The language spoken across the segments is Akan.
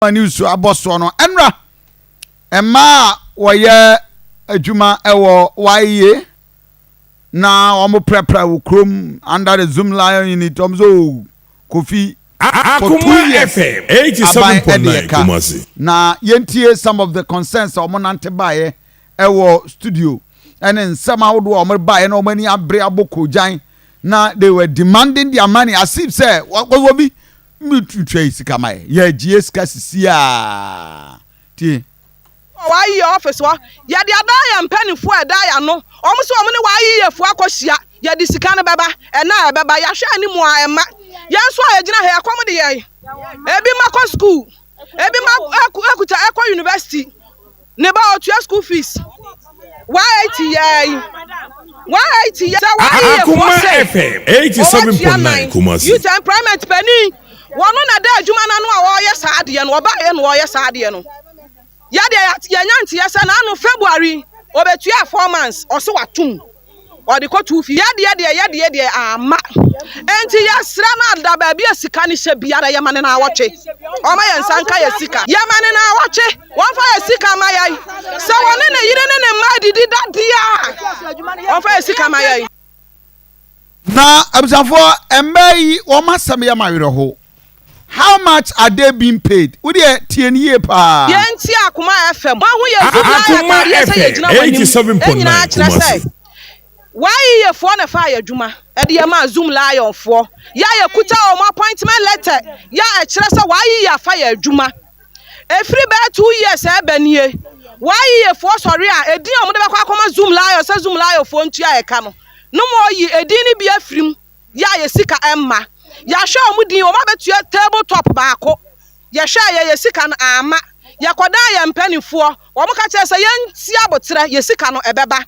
News abɔ soɔ no, ɛnora mmaa a wɔyɛ adwuma wɔ YEA na wɔn prapra wɔ kurom under the Zoomlion unit, wɔn sɛ oh, Kofi for 2 years aban ɛde yɛ ka. Na yɛntie some of the concerns a wɔn nante baeɛ ɛwɔ studio ɛne nsɛm ahodoɔ a wɔn baeɛ na wɔn ani abere abɔ kogyan na they were demanding their money as if sɛ wɔwɔ bi ntwa yi sika ma yɛ yɛgye sika sisi a tie. Wɔayiyɛ office hɔ, yɛde adan yɛn mpanimfoɔ a ɛda yɛn ano. Wɔn nso wɔn ne wɔayiyɛfoɔ akɔhyia, yɛde sika no bɛba. Ɛna a ɛbɛba, yɛahwɛ anim a ɛma yɛn nso a yɛgyina ha, ɛkɔm de yɛn. Ebi ma kɔ school, ebi ma akuta ɛkɔ university, ne ba ɔtua school fees. 180 yɛ yi, 180 yɛ sɛ wɔayiyɛfoɔ sɛ wɔwatua nan. Youth employment panin wɔn na da adwuma n'ano a wɔreyɛ saa adeɛ no, ɔbaayɛ no wɔreyɛ saa adeɛ no. Yɛdeɛ yɛnya nteɛ sɛ n'ano February ɔbɛtua 4 months, ɔsɛ watum ɔde kɔ tu fi. Yɛdeɛ deɛ yɛdeɛ deɛ ama nti yɛsrɛ no ada baabi a sika no hyɛ biara, yɛma ne naawɔtwe, ɔma yɛn nsa nka yɛ sika. Yɛma ne naawɔtwe, wɔmfa yɛ sika ma yɛn sɛ wɔne ne yere ne ne mma didi dadeɛ a, wɔmfa yɛ sika ma yɛn. Na abusuafoɔ, mmaa yi wɔn asɛm yɛ ma awerɛho. How much are they being paid? Wodeɛ tie ne yie paa. Yɛnti Akoma FM wɔn ho yɛ Zoomlion atadeɛ sɛ yɛgyina wɔn anim nyinaa kyerɛ sɛ YEA foɔ na fa yɛ adwuma ɛde yɛ maa Zoomlion foɔ. Yɛ a yɛkuta wɔn appointment letter yɛ a ɛkyerɛ sɛ YEA afa yɛ adwuma efiri bɛyɛ 2 years ɛbɛ nie. YEA foɔ sɔre a, edin a wɔde bɛkɔ akɔma Zoomlion sɛ Zoomlion foɔ ntua ɛka no no mo yi edin no bi afirim. Yɛ a yɛ sika ɛmma yɛahwɛ wɔn din, wɔn abɛtua table top baako. Yɛhwɛ a yɛyɛ sika no ama yɛkɔdaa yɛn mpanimfoɔ, wɔn ka kyerɛ sɛ yɛnti abotrɛ, yɛ sika no ɛbɛba.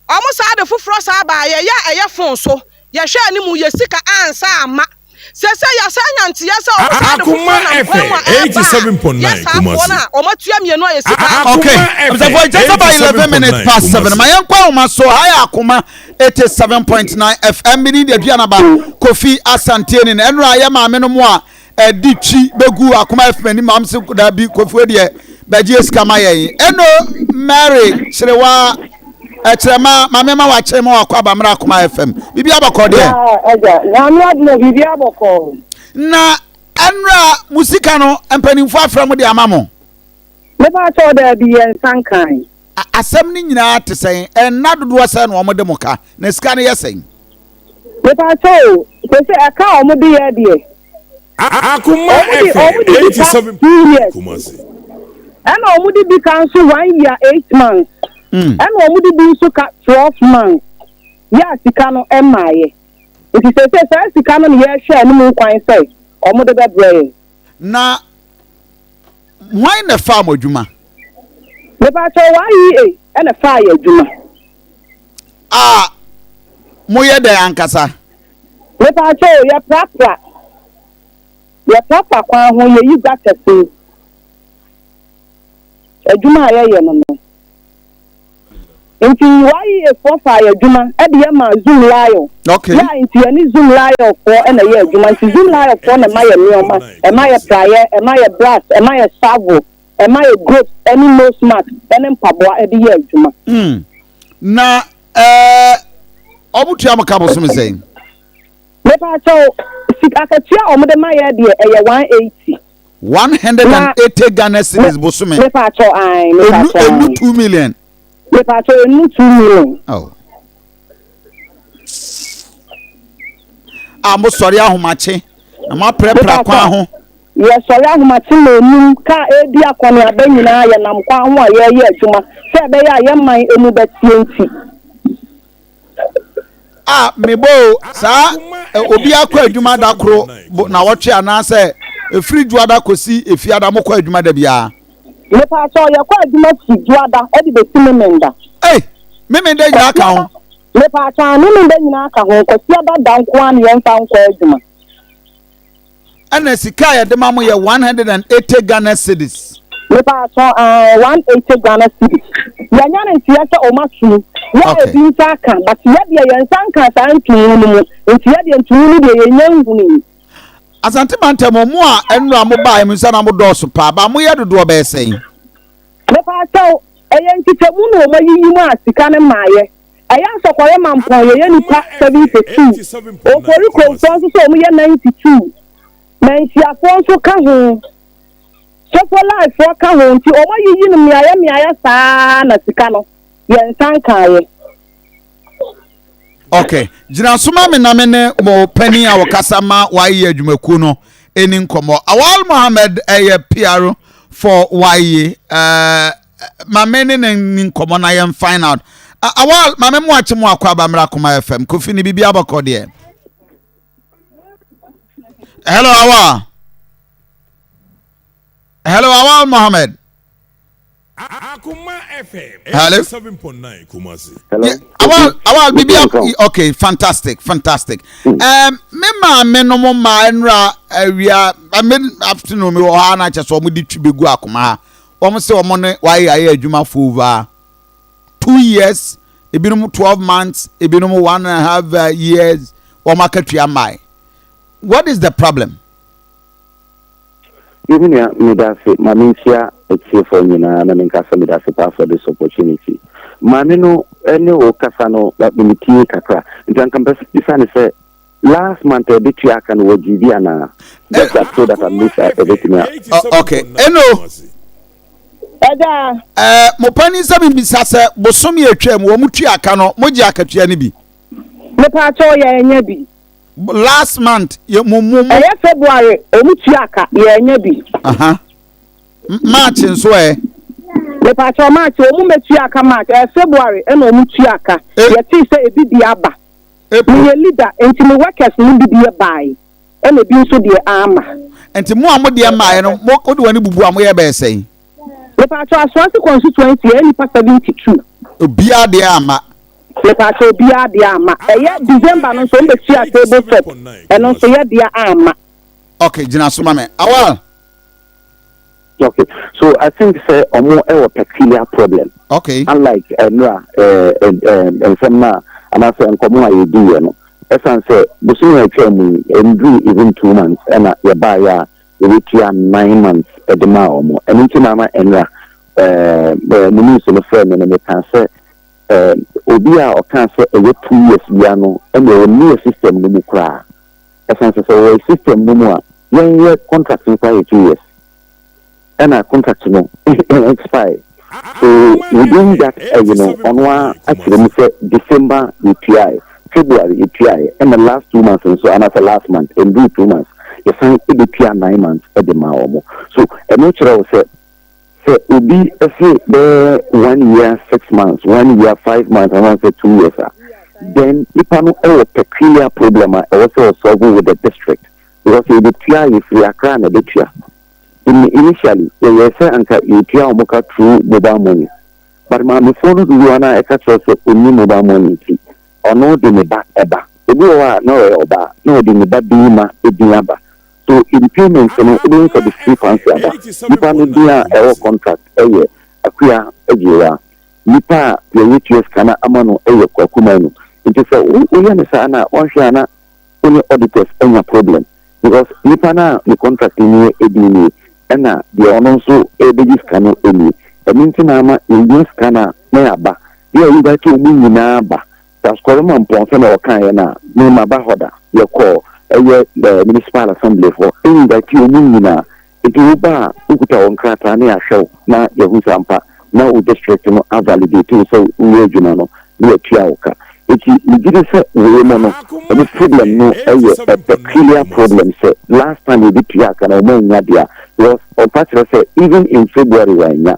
Wɔn saa de foforɔ saa baa yɛyɛ a ɛyɛ phone so. Yɛhwɛ anim, yɛ sika ansa ama sɛsɛ yɛsɛ nyanteɛ sɛ wɔn saa de foforɔ nam kwan mu a ɛba a yɛ saa foɔ no a wɔn atua mmienu a yɛ sika. Okay, abusuafoɔ, just about 7:11 ma yɛn kɔ ahoma so. Ha yɛ Akoma 87.9 FM mi ni Aduanaba Kofi Asante ni na ɛnura yɛ maame no mu a ɛdi twi bɛgu Akoma FM anim am se dabi, Kofi deɛ bɛgye sika ma yɛn. Ɛno Mary Kyerewa ɛkyerɛma maame ma wakyerɛ ma wakɔ abamra Akoma FM. Biribi abɔkɔ deɛ? Ɛgya Nyame adom, biribi abɔkɔ. Na ɛnura mo sika no, mpanimfoɔ afrɛ mo de ama mo? Mepa kyɛw, daabi, yɛn nsa nkan. Asɛm no nyinaa te sɛn? Ɛnna dodoɔ sɛn na wɔn de mo ka, na sika no yɛ sɛn? Mepa kyɛw, sɛ ɛka a wɔn de yɛ deɛ, Akoma wɔn de FM wɔn de bi ka 87 2 years Kumasi. ɛna wɔn de bi ka nso 1 year 8 months, ɛna wɔn de bi nso ka 12 months. Yɛ a sika no ɛmmaayɛ nti sɛ saa sika no na yɛrehwɛ anim kwan sɛ wɔn de bɛbrɛ yɛn. Na hwan na fa mo adwuma? Mepa kyɛw, YEA ɛna fa yɛ adwuma. A moyɛ dɛn ankasa? Mepa kyɛw, yɛprapra kwan ho, yɛyi gutters mu. Adwuma a yɛyɛ no nti YEA foɔ fa yɛ adwuma ɛde yɛ ma Zoomlion. Yɛ a nti yɛne Zoomlion foɔ ɛna yɛ adwuma, nti Zoomlion foɔ na ɛma yɛ nneɛma, ɛma yɛ praeɛ, ɛma yɛ brush, ɛma yɛ shovel, ɛma yɛ gloves ɛne nose mask ɛne mpaboa ɛde yɛ adwuma. Na ɛɛ ɔmo tua mo ka bosome sɛn? Mepa kyɛw, sika akatua a wɔde ma yɛ deɛ, ɛyɛ 180. 180 Ghana cedis bosome? Mepa kyɛw, ayi, mepa enu kyɛw. Enu ayi. 2 million? Mepa kyɛw, enu 2 million. Oh. A mo sɔre ahomakye na mo aprɛprɛ kwan ho? Yɛsɔre ahomakye na enum kaa edi akɔneaba nyinaa, yɛnam kwan ho a yɛreyɛ adwuma sɛ ɛbɛyɛ a yɛman emu bɛtie nti. A mebɔ o, saa obi akɔ adwuma da koro na wɔtwe anaasɛ efiri Dwoada kɔsi Efiada, mo kɔ adwuma da biara? Mepa kyɛw, yɛkɔ adwuma fi Dwoada ɛde besi Memenda. Ei, Memenda nyinaa ka ho? Mepa kyɛw, Memenda nyinaa ka ho. Kwasiada da nko ara na yɛmfa nkɔ adwuma. Ɛna sika a yɛde ma mo yɛ 180 Ghana cedis? Mepa kyɛw, ɛɛ, 180 Ghana cedis. Yɛnya ne nteɛ sɛ ɔma sum yɛ ebi nsa aka, but yɛdeɛ yɛn nsa nka saa ntumu no mu, nti yɛdeɛ ntumu no deɛ yɛnya nhunu yi. Asante mantam mo a ɛnora mo baa mu nsa na mo dɔɔso paa ba mo yɛ dodoɔ bɛyɛ sɛn? Mepaakyɛw, ɛyɛ nkyekyɛmu na wɔn ayiyi mu a sika no mmaeɛ. Ɛyɛ Asɔkɔre Mampɔn yɛyɛ nipa 72, Ofori Kuromfoɔ nso sɛ wɔn yɛ 92, Manhyiafoɔ nso ka ho, Sofolaifoɔ ka ho nti wɔn ayiyi no mmeaeɛ mmeaeɛ saa na sika no yɛn nsa nkaeɛ. Ok, gyina so ma me na me ne mo panin a wɔkasa ma YE adwumakuo no ɛni nkɔmmɔ. Awal Mohammed ɛyɛ PR for YE. Uh, ma me ne ne ni nkɔmmɔ na yɛn find out. Uh, Awal, ma me mo akye mo akɔ aba mmra Koma FM. Kofi ne biribi abɔkɔ deɛ. Hello, Awal. Hello, Awal Mohammed. Akoma FM Hello. 87.9 Kumasi. Hello. Yeah, awal awal bibi okay fantastic fantastic. Me maame no mo ma nra awia me afternoon me wɔ hɔ na kyɛ sɛ wɔn de twi begu akoma ha. Wɔn sɛ wɔn ne wɔayɛ ayɛ adwuma for over 2 years, ebinom 12 months, ebinom one and a half years wɔn akatua mmae. What is the problem? Yɛmi nua, meda ase. Ma menkyia atiefoɔ nyinaa na menka sɛ meda ase paa for this opportunity. Maame no ne wo kasa no metie kakra nti anka mpɛ sɛ bisa ne sɛ last month a ɛbɛtua aka no wɔgye bi anaa, just that so that at least ɛbɛtumi a Okay, eno. Ɛda. Mo panin sɛ mebisa sɛ bosom yɛ atwa mu wɔn tua aka no, mo gye akatua no bi? Mepaakyɛw, yɛanya bi. Last month yɛ mo mo mo. Ɛyɛ February ɔmo tua aka, yɛanya bi. Aha. March nso ɛ? Mepaakyɛw, March ɔmo mɛtua aka March, ɛyɛ February ɛna ɔmo tua aka. Yɛtee sɛ ebi di aba. April. Meyɛ leader nti me workers no bi deɛ bae ɛna ebi nso deɛ ama. Nti mo a mo deɛ mmaeɛ no, mo wode wɔn ani bubu a, moyɛ bɛyɛ sɛn? Mepaakyɛw, Asoase constituency ɛyɛ nipa 72. Obiara deɛ ama? Mepaakyɛw, obiara deɛ ama. Ɛyɛ December no nso ɔmo bɛtua table top, ɛno nso yɛ deɛ ama. Okay, gyina so ma me. Awal. Okay, so I think sɛ ɔmo ɛwɔ peculiar problem. Unlike ɛnura ɛɛ nsɛm na anaasɛ nkɔmɔ a yɛdi yɛ no, ɛsan sɛ bosomi a atwa mu yi nduru even 2 months ɛna yɛbaayɛ a yɛbɛtua 9 months ɛde maa ɔmo. Ɛno nti na ama ɛnura ɛɛ mo news no frɛ me no, meka sɛ obi a ɔka sɛ ɛyɛ 2 years bia no ɛna ɛwɔ new system no mu koraa, ɛsan sɛ sɛ wɔwɔ system no mu a yɛnyɛ contract no koraa yɛ 2 years ɛna contract no expire. So within that ɛyi no, ɔno a akyerɛ mu sɛ December yɛtuaeɛ, February yɛtuaeɛ, ɛna last 2 months nso anaasɛ last month nduru 2 months yɛsan ɛbɛtua 9 months ɛde maa wɔn. So ɛno kyerɛ wo sɛ sɛ obi ɛse bɛyɛ one year 6 months, one year 5 months anaasɛ 2 years a, then nipa no ɛwɔ peculiar problem a ɛwɔ sɛ ɔsolve with the district, because yɛbɛtua yɛfiri Accra na ɛbɛtua. Initially yɛyɛ sɛ anka yɛtua wɔn ka through mobile money, but maamefoɔ no dodoɔ no a ɛka kyerɛ sɛ ɔnni mobile money nti ɔno de ne ba ɛba. Obi wɔ hɔ a na ɔyɛ ɔbaa na ɔde ne ba barima edin aba. So in payment no, wobɛhu sɛ discrepancy aba. Nipa no din a ɛwɔ contract ɛyɛ Akua Agyewa, nipa a yɛyɛ tua sika no ama no ɛyɛ Kwaku Manu. Nti sɛ woyɛ no saa na wɔnhwɛ a na wo ne auditors anya problem, because nipa no a ne contract nie edin nie ɛna deɛ ɔno nso ɛbɛgye sika no nie. Ɛno nti na ama yɛnya sika no a na yɛaba yɛ invite wɔn nyinaa ba Asukɔre Mampɔn sɛ na ɔkaeɛ no a mema ba hɔ da yɛkɔɔ ɛyɛ municipal assembly hɔ, invite wɔn nyinaa. Nti woba a wokuta wɔn krataa ne yɛahwɛ wo na yɛhu sɛ ampa na wo district no avalidate wo sɛ woyɛ adwuma no na yɛatua wo ka. Nti megye di sɛ wei mu no ɔmo problem no ɛyɛ a peculiar problem sɛ last time yɛde aka na ɔmo anya deɛ, because ɔmpa kyerɛ sɛ even in February wanya.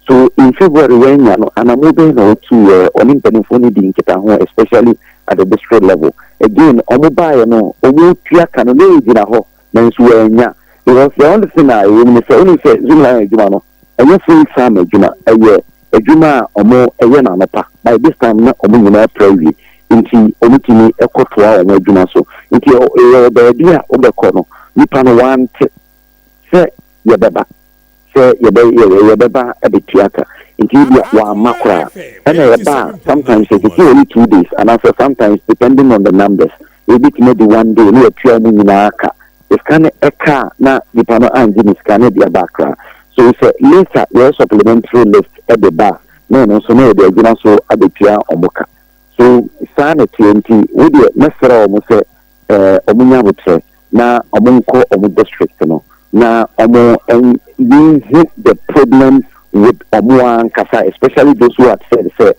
So in February wanya no, anamo bɛn na wɔtu yɛ ɔne mpanimfoɔ no di nkitaho, especially at the district level? Again, ɔmo baeɛ no, ɔmo tua ka no na yɛgyina hɔ nanso wɔanya, because the only thing a ɛwɔ mu ne sɛ wonim sɛ Zoomlion adwuma no ɛnyɛ full time adwuma, ɛyɛ adwuma a ɔmo ɛyɛ no anɔpa. By this time na ɔmo nyinaa pra wie nti ɔmo tumi ɛkɔtoa ɔmo adwuma so. Nti ɛyɛ baabi a wobɛkɔ no, nipa no wante sɛ yɛbɛba sɛ yɛbɛ yɛbɛba abɛtua ka, nti ebi a wamma koraa. Ɛna yɛba a, sometimes ɛtete only 2 days anaasɛ sometimes, depending on the numbers, ebitumi di one day ne yɛtua ɔmo nyinaa ka. Sika no ɛka a na nipa no angye ne sika no de aba Accra. So sɛ later yɛyɛ supplementary list de ba a, na ɛno nso na yɛde agyina so abɛtua wɔn ka. So saa na ɛteɛ nti wo deɛ mɛsrɛ wɔn sɛ eh, wɔn nya abotrɛ na wɔn nkɔ wɔn district no na wɔn yɛnhu the problem with wɔn ankasa, especially those who had said sɛ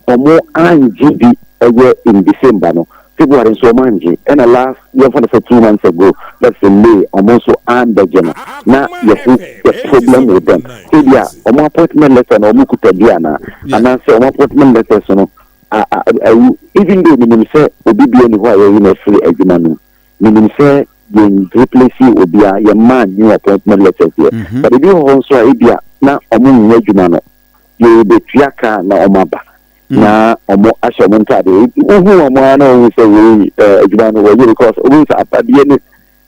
Ɔmo anngye bi ɛyɛ in December no, February nso ɔmo anngye, ɛna last yɛnfa no sɛ 2 months ago, that's in May, ɔmo nso ambɛgye no. Na yɛhu the problem with them. Sɛ ebia ɔmo appointment letter no ɔmo kuta bi anaa, anaasɛ ɔmo appointment letters no a a awu, even though menim sɛ obi biara nni hɔ a yɛayi no afiri adwuma no mu, menim sɛ yɛn replace obiara, yɛmmaa new appointment letters deɛ, but ebi wɔ hɔ nso a ebia na ɔmo nnyɛ adwuma no. Yɛrebɛtua ka na wɔn aba na wɔn ahyɛ wɔn ntaadeɛ. Wohu wɔn ara na wɔhu sɛ wei adwuma no wɔyɛ, because wohu sɛ abadeɛ no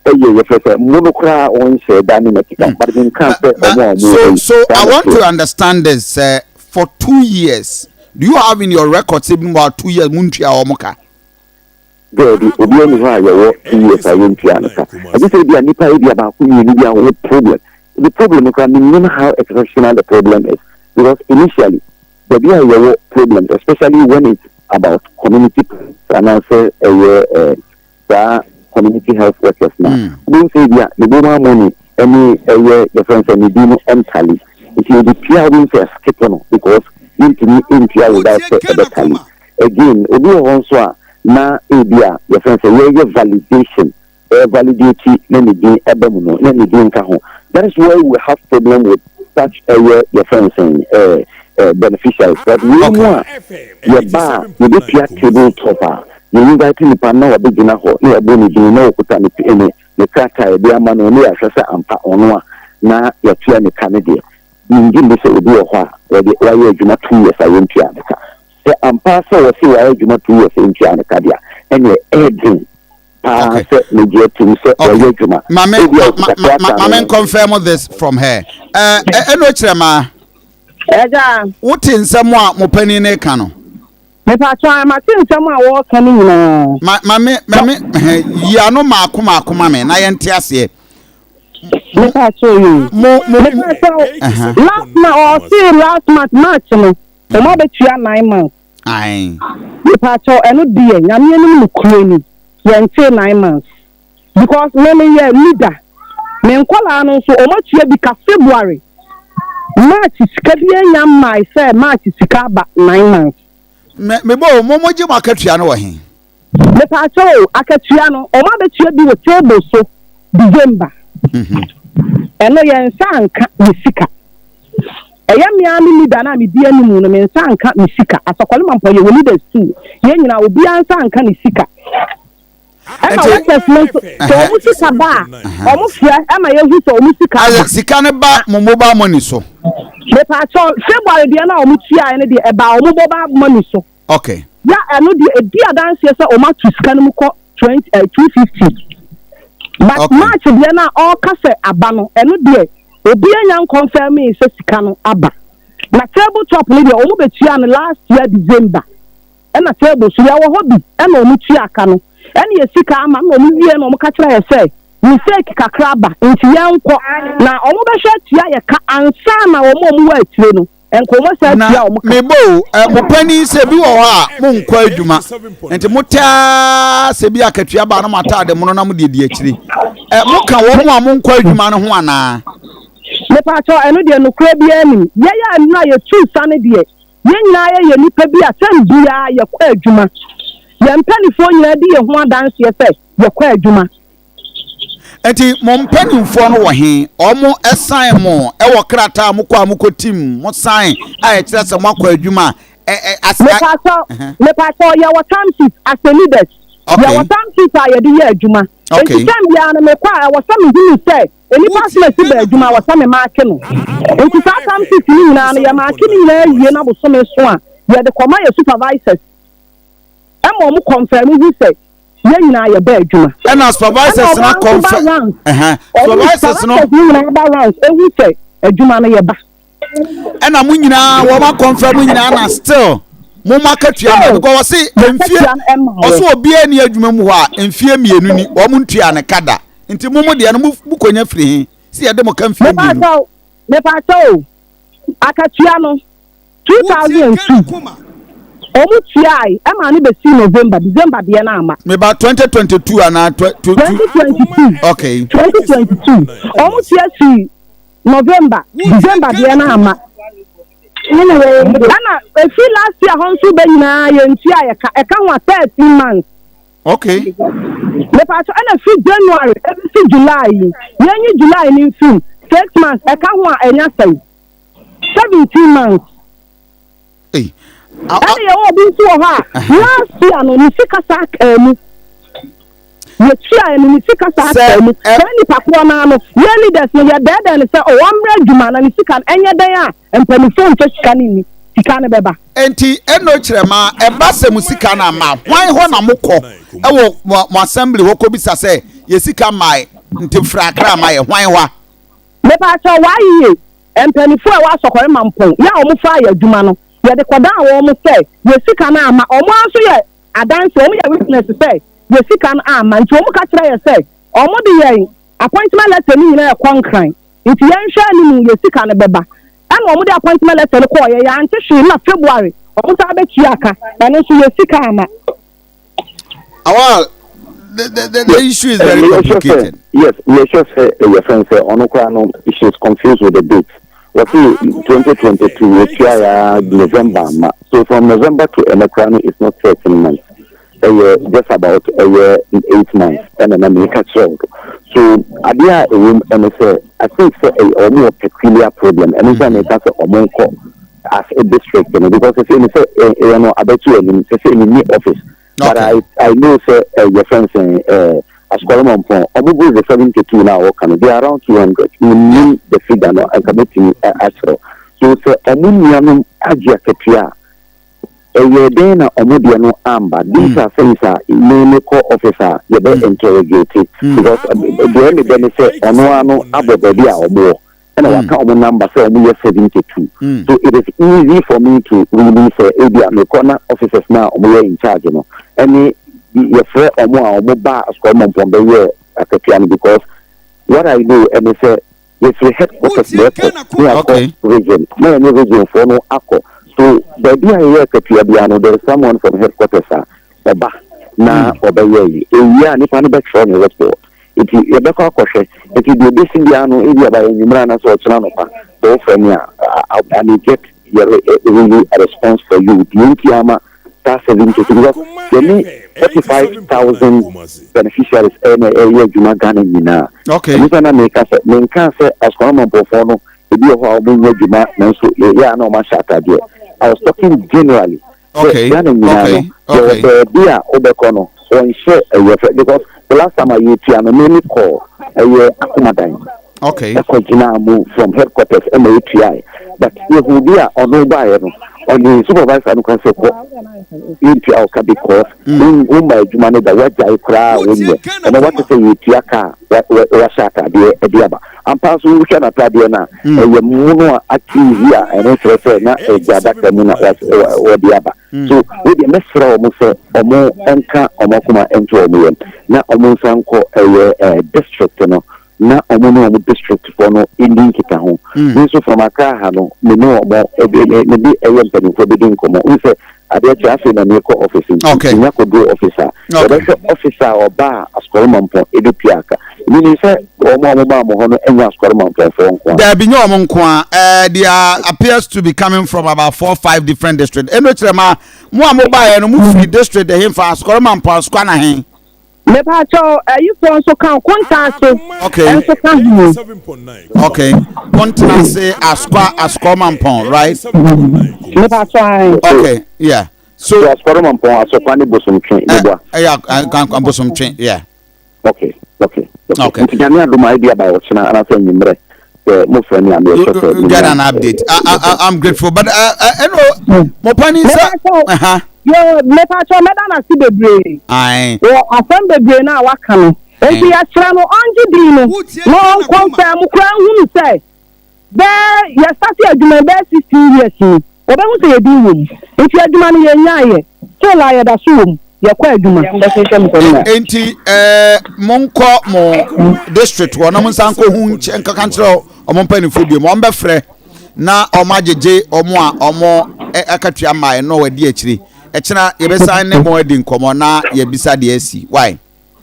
ɛyɛ yɛfrɛ sɛ mo no koraa wɔnhyɛ da ne n'akyi, but menka sɛ wɔn a wɔn So so I want to understand this for 2 years, do you have in your record sɛ ebinom about 2 years mo ntua wɔn ka? Daabi, obiara nni hɔ a yɛwɔ 2 years a yɛntua no ka. Agye sɛ ebia nnipa ebia baako mmienu bi a wɔwɔ problem. The problem no koraa mennim how exceptional the problem is, because initially baabi a yɛwɔ problems, especially when it's about community anaasɛ ɛyɛ saa community health workers na wobɛhu sɛ ebia ne mobile money ɛne ɛyɛ yɛfrɛ no sɛ ne din no ɛntally, nti yɛde tua a wobɛhu sɛ skip no because yɛntumi ntua without sɛ ɛbɛtally. Again, obi wɔ hɔ nso a na ebi a yɛfrɛ no sɛ yɛyɛ validation, ɛyɛ validate na ne din ɛba mu no na ne din nka ho. That is why we have problem with such ɛyɛ yɛfrɛ no sɛn beneficiaries. But wei mu a yɛba a yɛbɛtua table top a yɛ invite nipa na wabɛgyina hɔ na yɛabɔ ne din na wɔkuta ne krataa a yɛde ama no na yɛahwɛ sɛ ampa ɔno a na yɛatua ne ka no deɛ, mengye nni sɛ obi wɔ hɔ a wɔde wayɛ adwuma 2 years a yɛntua ne ka. Sɛ ampa sɛ wɔse wayɛ adwuma 2 years a yɛntua ne ka deɛ a, ɛneɛ ɛyɛ den paa sɛ megye atum sɛ wɔyɛ adwuma. Mame Ebi a ɔkuta krataa no. Mame confirm this from her. Ɛno kyerɛ maa. Ɛgya. Wote nsɛm a mo panin ne ka no? Mepatwa, mate nsɛm a wɔreka no nyinaa. Ma mame mame yi ano maako maako ma me na yɛnte aseɛ. Mepatwa yi. Mo Mepatwa last month, ɔse last month March no, wɔn abɛtua 9 months. Ae. Mepatwa, ɛno deɛ Nyame anim no kure ni, yɛnte 9 months because me meyɛ leader. Me nkɔlaa no nso wɔn atua bi ka February. March sika bi anya mmae sɛ March sika aba 9 months. Me mebɔ o, mo gye mo akatua no wɔ he? Mepatwa o, akatua no wɔn abɛtua bi wɔ table so December. Ɛno yɛn nsa anka ne sika. Ɛyɛ mmea me leader na medi anim no, me nsa anka me sika. Asɔkɔle Mampɔ yɛwɔ leaders too. Yɛn nyinaa obiara nsa anka ne sika. Ɛna workers no nso sɛ wɔn sika ba a, wɔn frɛ ɛma yɛhu sɛ wɔn sika aba. Sika no ba mo mobile money so? Mepatwa, February deɛ no a wɔn tuaeɛ no deɛ, ɛbaa wɔn mobile money so. Ya ɛno deɛ edi adanseɛ sɛ wɔn ato sika no mu kɔ 20 250. But March deɛ no a ɔreka sɛ aba no, ɛno deɛ obi anya nconfirm sɛ sika no aba. Na table top no deɛ wɔn bɛtua no last year December. Ɛna table so yɛwɔ hɔ bi ɛna wɔn tua aka no ɛna yɛ sika ama na wɔn wie na wɔn ka kyerɛ yɛ sɛ mistake kakra aba nti yɛn nkɔ na wɔn bɛhwɛ atua yɛ ka ansa na wɔn a wɔn wɔ akyire no nka wɔn asan Na atua wɔn ka. Mebɔ o, mo panin sɛ bi wɔ hɔ a monkɔ adwuma nti motaa sɛ bi akatua baa na mo ataade mono na mode di akyire. Moka wɔn a monkɔ adwuma no ho anaa? Mepaakyɛw, ɛno deɛ nokorɛ biara nim. Yɛyɛ a nnura yɛtu sa no deɛ, yɛn nyinaa yɛyɛ nnipa bi a tɛm biara yɛkɔ adwuma. Yɛn mpanimfoɔ nyinaa di yɛn ho adanseɛ sɛ yɛkɔ adwuma. Nti mo mpanimfoɔ no wɔ he? Wɔn sign mo wɔ krataa a mokɔ a mokɔ tim mo sign a ɛkyerɛ sɛ moakɔ adwuma a ɛ ɛ as a. Mepaakyɛw, mepaakyɛw, yɛwɔ time sheet as a leaders. Yɛwɔ time sheet a yɛde yɛ adwuma. Nti tɛm biara no mekɔ a ɛwɔ sɛ mehunu sɛ nnipa asɛm asi ba adwuma a, wɔ sɛ me maake no. Nti saa time sheet no nyinaa no, yɛ maake no nyinaa wie na bosome so a, yɛde kɔma yɛ supervisors ɛma wɔn confirm hu sɛ yɛn nyinaa yɛba adwuma. Ɛna supervisors no akɔnfɛ. Supervisors no nyinaa ba rounds ehu sɛ adwuma no yɛba. Ɛna mo nyinaa wɔn akɔnfɛ mo nyinaa na still mo mo akatua ma because wɔsi mfie ɔso obiara ni adwuma mu hɔ a mfie 2 ni wɔn ntua ne ka da. Nti mo mo deɛ no mo mokɔnya firi he? Sɛ yɛde mo ka mfeɛ mmienu. Mepaakyɛw, mepaakyɛw o, akatua no, 2002, wɔn tuae ɛmaa no bɛsii November, December deɛ no amma. Meba 2022 anaa 2022. Okay. 2022, wɔn tua sii November, December deɛ no amma. Ɛna ɛfiri last year hɔ nso bɛ nyinaa yɛntua yɛ ka, ɛka ho a 13 months. Okay. Mepatro ɛna firi January ɛbɛsi July yi, yɛnyi July no mfiri mu, 6 months ɛka ho a ɛnya sɛn? 17 months. Hey. Ɛna yɛwɔ obi nso wɔ hɔ a last year no ne sika saa kaa mu. Yɛtua no ne sika saa kaa mu. Saa nipa korɔ naa no, yɛn leaders no yɛdɛɛdɛɛ no sɛ ɔwɔ mmerɛ adwuma na ne sika no ɛnyɛ dɛn a mpanimfoɔ mfa sika no nni, sika no bɛba. Enti ɛno kyerɛ ma ɛba sɛ mo sika no amma, hwan hɔ na mokɔ ɛwɔ mo assembly hɔ kɔbisa sɛ yɛ sika mmae nti frɛ Accra ma yɛ, hwan hɔ a? Mepaakyɛw, w'ayeyie, mpaninfoɔ a ɛwɔ Asɔkɔre Mampong yɛ a wɔn faa yɛ adwuma no, yɛde kɔdaa wɔn sɛ yɛ sika no amma, wɔn ara nso yɛ adanseɛ, wɔn yɛ witness sɛ yɛ sika no amma, nti wɔn ka kyerɛ yɛ sɛ wɔn de yɛn appointment letter no nyinaa ɛkɔ Nkran, nti yɛn nhwɛ anim yɛ sika no bɛba, ɛna wɔn de appointment letter no kɔɔ yɛ, yɛante hwee, na February wɔn san bɛtua ka, ɛno nso yɛ sika amma. Awal, the issue is very complicated. Yes, yɛhwɛ sɛ ɛyɛ fɛn sɛ ɔno koraa no, she is confused with the date. Wɔse 2022 yɛtua ya November ama. So from November to ɛnɛ koraa no is not 13 months. Ɛyɛ just about ɛyɛ 8 months ɛna na meka kyerɛ wo. So adeɛ a ɛwɔ mu ɛne sɛ I think sɛ ɛyɛ ɔmo wɔ peculiar problem. Ɛno nti a meka sɛ ɔmo nkɔ as a district no because sɛ ne sɛ ɛyɛ no abɛto anim sɛ sɛ ne office. But I know sɛ ɛyɛ fɛn sɛ Asukɔre Mampɔn ɔmo go the 72 na wɔka no, they are around 200. Menim the figure no nka mɛtumi akyerɛw. So sɛ ɔmo nuanom agye akatua a, ɛyɛ dɛn na ɔmo deɛ no amba? These are things a me me kɔ office a yɛbɛ interrogate because deɛ ɛmi dɛ ne sɛ ɔno ara no abɔ baabi a ɔmo wɔ ɛna waka ɔmo number sɛ ɔmo yɛ 72, so it is easy for me to really sɛ ebi a mekɔ na officers na ɔmo yɛ in charge no ɛne yɛfrɛ ɔmo a ɔmo ba Asukɔre Mampɔn bɛyɛ akatua no, because what I know ɛne sɛ yɛfiri headquarters na ɛkɔ ne akɔ region na yɛne region foɔ no akɔ. So baabi a yɛyɛ akatua biara no, there is someone from headquarters a ɔba na ɔbɛyɛ yi. Ewie a, nipa no bɛtwerɛ ne report nti yɛbɛkɔ akɔhwɛ. Nti deɛ ebesi biara no, ebi aba yɛ nwummerɛ anaasɛ ɔkyena anɔpa sɛ wofrɛ me a, I may get yɛ really a response for you deɛ nti ama saa 72, because yɛne 45,000 beneficiaries ɛna ɛyɛ adwuma Ghana nyinaa. Ɛno sɛ na meka sɛ menka sɛ Asukɔre Mampɔfoɔ no ebi wɔ hɔ a wɔnyɛ adwuma nanso yɛ a na wɔn ahyɛ atadeɛ. I was talking generally sɛ Ghana nyinaa no yɛwɔ baabi a wobɛkɔ no wɔnhyɛ ɛyɛ fɛ, because the last time a yɛtua no, me me kɔɔ ɛyɛ Akomadan ɛkɔ gyina mu from headquarters ɛna yɛtuae, but yɛhu bi a ɔno baeɛ no, ɔne supervisor no kora sɛ kɔ yɛntua wo ka because womma adwuma no da, woagyae koraa a wonyɛ ɛnɛ wate sɛ yɛtua ka a wahyɛ atadeɛ de aba ampa nso wohwɛ n'atadeɛ no a ɛyɛ mono a akyizi a ɛno kyerɛ sɛ na ɛgya adaka mu na wɔde aba. So wodeɛ mɛsrɛ wɔn sɛ ɔmo nka ɔmo akoma nto ɔmo yam na ɔmo nsa nkɔ ɛyɛ district no na ɔmo ne ɔmo district foɔ no ndi nkita ho. Me nso from Accra ha no, me ne ɔmo me de ɛyɛ mpanimfoɔ bɛdi nkɔmmɔ n sɛ adeɛ kyɛ afei na meekɔ office nti menya kɔduro office a yɛbɛhwɛ office a ɔba a Asukɔre Mampɔn ɛbɛpia aka. Menim sɛ wɔn a wɔmaa mo hɔ no nyɛ Asukɔre Mampɔnfoɔ nko a. Daabi, nyɛ wɔn nko a. They are appears to be coming from about four five different districts. Ɛno kyerɛ ma mo a mo baeɛ no, mo firi district ɛhe fa Asukɔre Mampɔn Asukɔ na he? Mepaakyɛw, ayifoɔ nso ka ho, Kontaase nso ka ho. Okay, Kontaase, Asukwa, Asukɔ Mampɔn, right? Mepaakyɛw, ayi. Okay, yeah. So Asukɔre Mampɔn, Asokwa ne Bosomtwe ne. Ɛyɛ Bosomtwe, yeah. Okay. Nti Nyame adom a, ebi aba ɔkyena anaasɛ anwummerɛ sɛ mofrɛ me a, meyɛhwɛ sɛ get an update. I'm grateful, but ɛno mo pani sɛ Yo, mepaakyɛw, mɛda n'ase bebree wɔ asɛm bebree no a waka no. Nti yɛkyerɛ no ɔngye din no na ɔnkɔ mfɛn mu koraa nhunu sɛ bɛɛ yɛsate adwuma bɛɛ 16 years ni, wɔbɛhu sɛ yɛdin wɔ mu. Nti adwuma no yɛnyaayɛ still a yɛda so wɔ mu. Yɛkɔ adwuma. Enti ɛɛ monkɔ mo district hɔ na mo nsan nkɔ hu nkaka nkyerɛ wɔn mpanimfoɔ bio. Wɔn bɛfrɛ na wɔn agyegye wɔn a wɔn akatua mmaeɛ na wɔadi akyire. Ɛkyena yɛbɛsan ne mo adi nkɔmmɔ na yɛbisa deɛ asi. Why?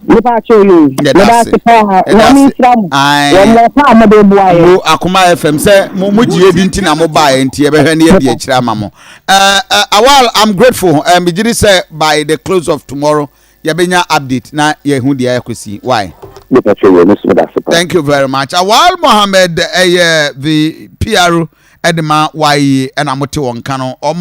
Mepa akyɛw yoo. Yɛda ase. Meda ase paa. Yɛda Nyame ase. nhyira mo. Ae. Wɔ mmoa pa a mode boa yɛn. Mo Akoma FM sɛ mo mo gye yɛ di nti na mo baeɛ nti yɛbɛhwɛ ne yɛadi akyire ama mo. Uh, uh, Awal, I'm grateful. Megye di sɛ by the close of tomorrow yɛbɛnya update na yɛhu deɛ ɛkɔsi. Why? Mepa kyɛw yoo, me nso meda ase paa. Thank you very much. Awal Mohammed ɛyɛ the PR ɛde ma YE ɛna mote wɔn nka no. Wɔn.